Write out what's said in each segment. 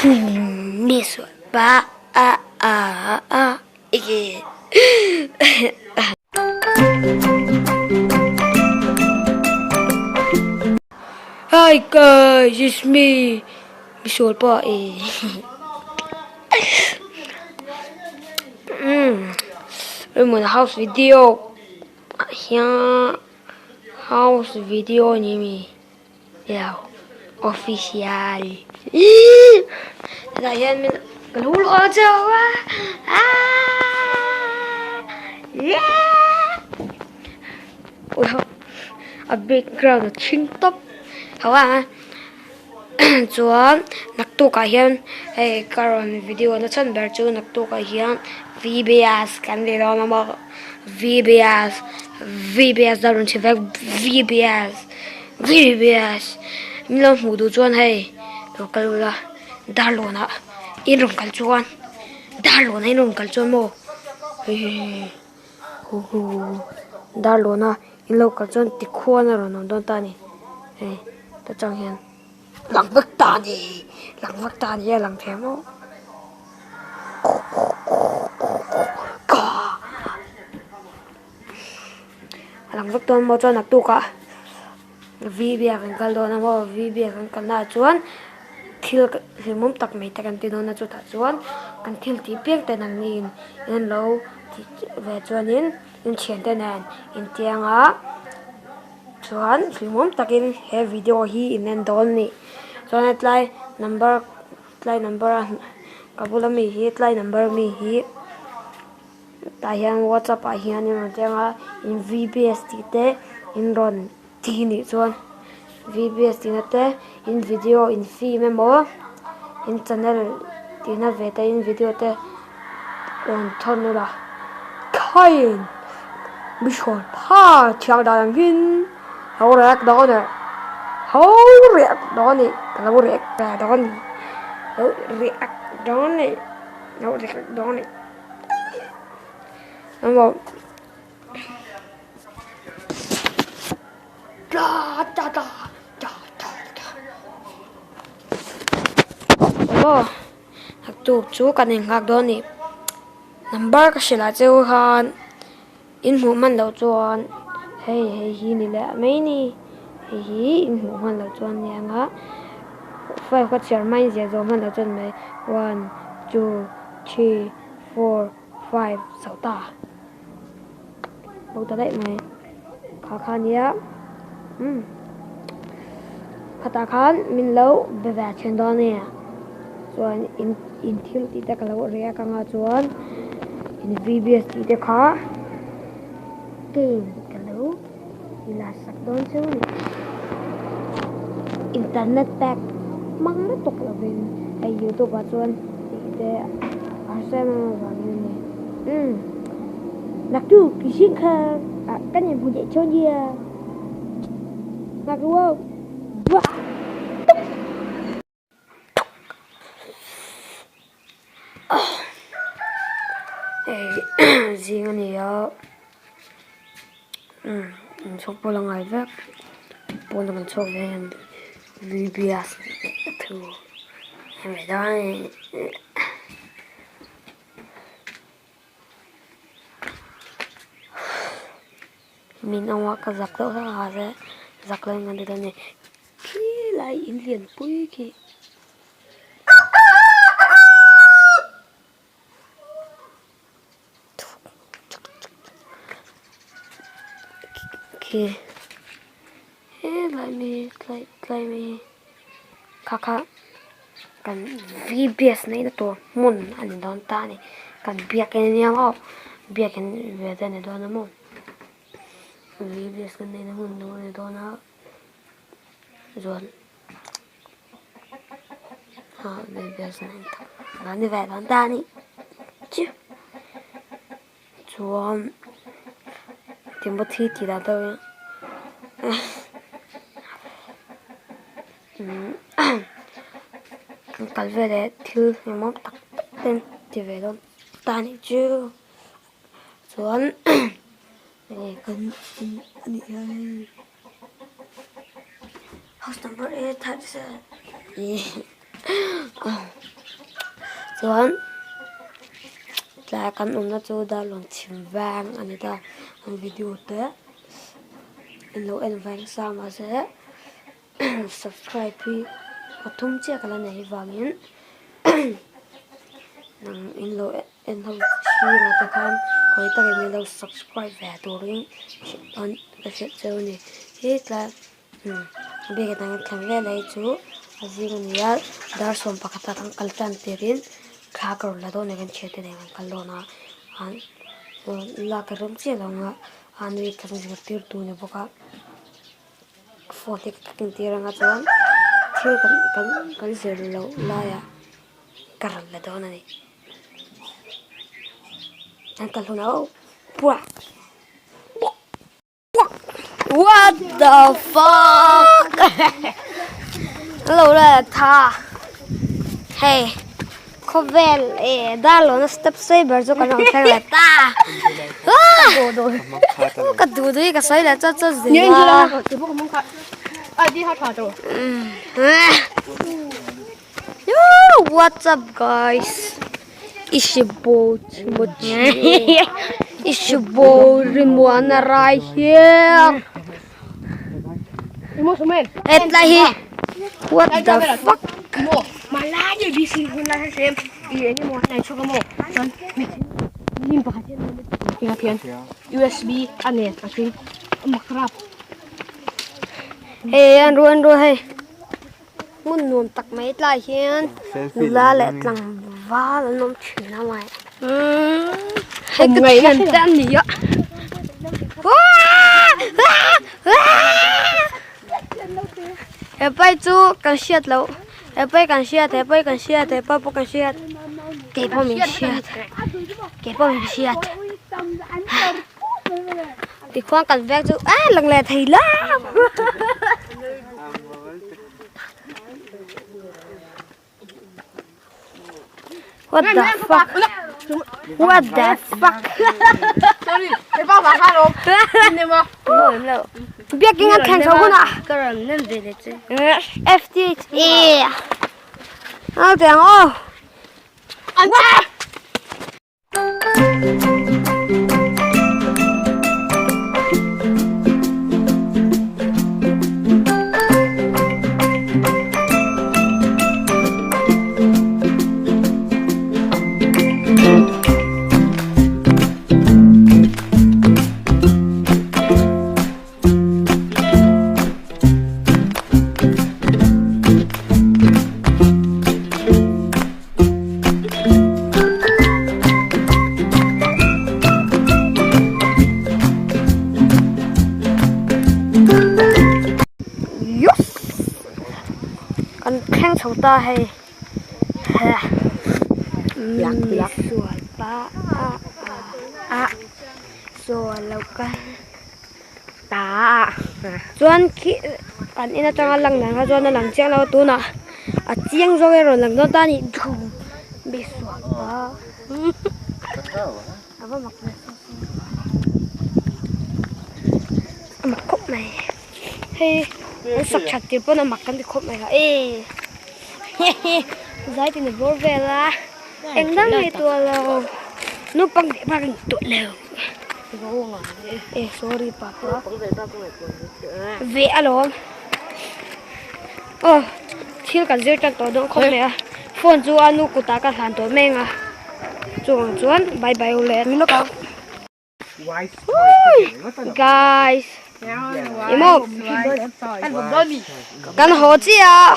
Mi sual pa a a a e. Hi guys, it's me, misual pa e. Raymond house video ah hian house video ni mi. Lo official Tah hian min ka lo lawh chau a a background a thing tawp ho a chuan naktuk ah hian hei ka rawn video na chhan ber chu naktuk ah hian V_B_S kan ti dawn a maw V_B_S V_B_S a rawn chhe vek V_B_S. VBS min lo hmuh duh chuan hei lo kal ula darlawn ah in rawn kal chuan darlawn ah in rawn kal chuan maw hei hei hei hu hu darlawn a in lo kal chuan tikhuan a rawn awm dawn ta a ni hei ta chang hian lang vek ta a ni lang vek ta a ni a lang thei maw. A lang vek dawn maw chuan naktuk ah V biak an kal dawn a maw V biak an kalna ah chuan thil hlimawm tak mai te kan ti dawn a chutah chuan kan thil tih piang te an ni in an lo tih ve chuanin in thiante nen intiang a chuan hlimawm takin he video hi in en dawn a ni chuan hetlai number tlai number a ka bula mi hi tlai number ami hi. Tah hian whatsapp ah hian in rawn cheng a in vbs tih te in rawn ti nih chuan vbs tihna te in video in film emaw in channel tihna ve te in video te rawn thawn ula khain mihrawn pha thiang dan ang in ho rek dawn e ho rek dawn e ka lo rek ve dawn e lo rek dawn e lo rek dawn e. Aw naktuk chu kan inghak dawn a ni number ka hrilh ah che u khan in hmuh hman loh chuan hei hei hi ni leh mai ni hei hi in hmuh hman loh chuan nia ang a five ka chhiar hmain ziah zawh hman loh chuan mai one two three four five zo ta bo ta daih mai kha kha nia umm khatah khan min lo be ve thin dawn ania chuan in in thil tih te ka lo react anga chuan in V_B_S tih te kha game ka lo ila sak dawn cheu a ni internet pack hmang lutuk lovin hei youtube ah chuan tih te a harsa em em avangin a ni umm naktuk zing kha ah kan inhmu leh tho nia nghak ru aw buah. Hei zing a ni a umm inchhawk pawh la ngai vek pawn ah kan chhuak ve hian VBS thu hemi dawn a ni. Min awm a ka zak deuh hlek a mahse zak lo in kan ti dawn a ni. Khi lai in lian pui khi. Khi he lai mi tlai tlai mi kha kha kan V_B_S neihna tur hmun a ni dawn ta a ni kan biakin a nia maw biakin ve te a ni dawn a maw V_B_S kan neihna hmun tur a ni dawn a. Chuan ah ni ve dawn ta a ni chu chuan Timothy tih dah deuh hian an kal veleh thil engemaw tak tak te an ti ve dawn ta a nih chu chuan hei kan a nih hi. House number 8 37. Chuan tlai kan awmna chu darlawn chhim veng a ni ta an video te in lo en veng sa mahse subscribe hi pathum chiah ka la nei vangin nang in lo en ho chhingah te khan khawi takin min lo subscribe ve turin ka hrilh cheu a ni he tlai Biak in ang thleng vel hi chu a zing a ni a dar 11 ah kan kal tan tirin thla ka rawn la dawn a ni kan thiante nen kan kal dawn a lak a rem chiah lo ang a a nui kan zirtir tu ni bawk a phone hi ka entir anga chuan thil kan kan kan zir loh laiah ka rawn la dawn a ni an kal hunah oh puah. What the fuck? Lo la tha. Hey, khawvel e darlawn step sei ber chu kan rawn thleng leh ta. Ka duh duh hi ka sawi leh chawt chawt zel a. What's up guys? It's your boy Timothy. It's your boy Rimwana right here. Hetlai hi what the fuck? USB a nen a tling makrap. Hei an ru an ru hei. Hmun nuam tak mai tlai hian nula leh tlangval an awm thin a mai. Hei ka thian te an ni a. He pai chu kan hriat loh he pai kan hriat he pai kan hriat he pa pawh kan hriat kei pawh min hriat kei pawh min hriat tikhuan kan veng chu a lang leh thei lo. What the fuck? What the fuck? Sorry, cái bao bà ha rồi. Nhìn mà. Biết cái ngăn thành xấu hơn à? F T E. À, tiếng ô. Anh ta. Yes! Kan thleng chho ta hei. Misual pa a a saw lo kal ta a chuan khi kan in atanga lang dan kha chuan a lang chiang lo a tunah a chiang zawk erawh lang dawn ta a nih misual pa a va mak ve a mak khawp mai hei an sak that tir pawn a mak kan ti khawp mai a e zai tin a bawr vel a eng dang nge tuah lo naupang leh bak in tuah lo e sorry papa ve alawm aw thil kan zir tan tawh dawn khawp mai a phone chu a nu kutah ka hlan tawh mek a chuvang chuan bye bye u le guys emaw kan haw chiah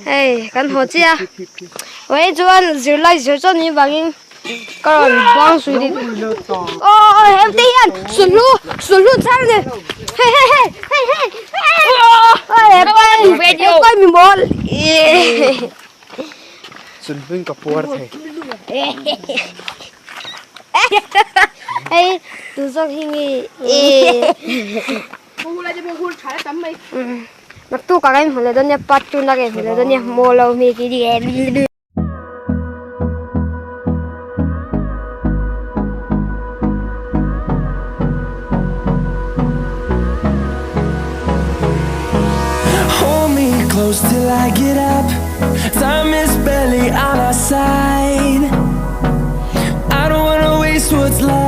hei kan haw chiah awii chuan zirlai zir chuan ni vangin ka rawn bang sui ding aw hem te hian sulhnu sulhnu char ni hei hei hei hei hei hei he pai mi mawl Sulhnu in ka puar thei. Hei tu zawk hi nge naktuk ah kan inhmu leh dawn nia part two na kan inhmu leh dawn nia maw lo mi ki di. Hold me close till I get up. Time is barely on our side. That's what's life.